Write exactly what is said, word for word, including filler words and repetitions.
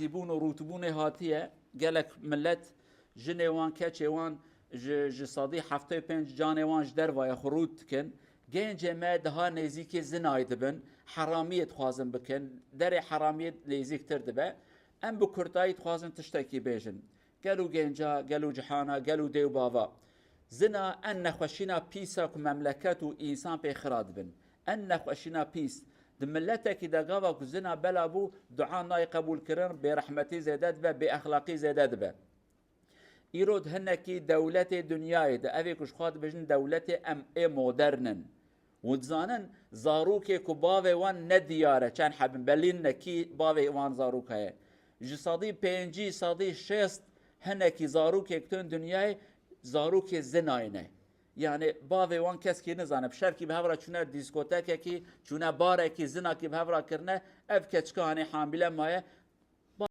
Zîbûn û rûtbûnê hatiye, gelek millet jinê wan, keçê wan ji, ji sedî heftê û pênc canê wan ji dervayê xwe rût dikin. Gencê me daha nêzîkê zinayê dibin, heramiyê dixwazin bikin, derê heramiyê nêzîktir dibe. Em bi kurtayî dixwazin tiştekî bêjin. Gelo genca, gelo cihana, gelo dê û bava. Zina en nexweşîna pîsa ku memleket û însan pê xira dibin. En nexweşîna pîs. Di miletekî de gava ku zina bela bû, dua nayê qebûlkirin, bêrehmetî zêde dibe, bêexlaqî zêde dibe. Îro di hinekî dewletê dinyayê de, evê ku ji xwe dibêjin dewletê em ê modern in. Hûn dizanin, zarokê ku bavê wan ne diyar e, çend heb in, belî ne kî bavê wan zarok heye. Ji sedî pêncî, sedî şêst hinekî zarokê ku tên dinyayê, zarokê zinayê ne. Yani bavê wan keskî nizane. Bi şevkî bi hev re çûne dîskotekekî, çûne barekî, zinakî bi hev re kirine, ev keçika hanê hamîle maye,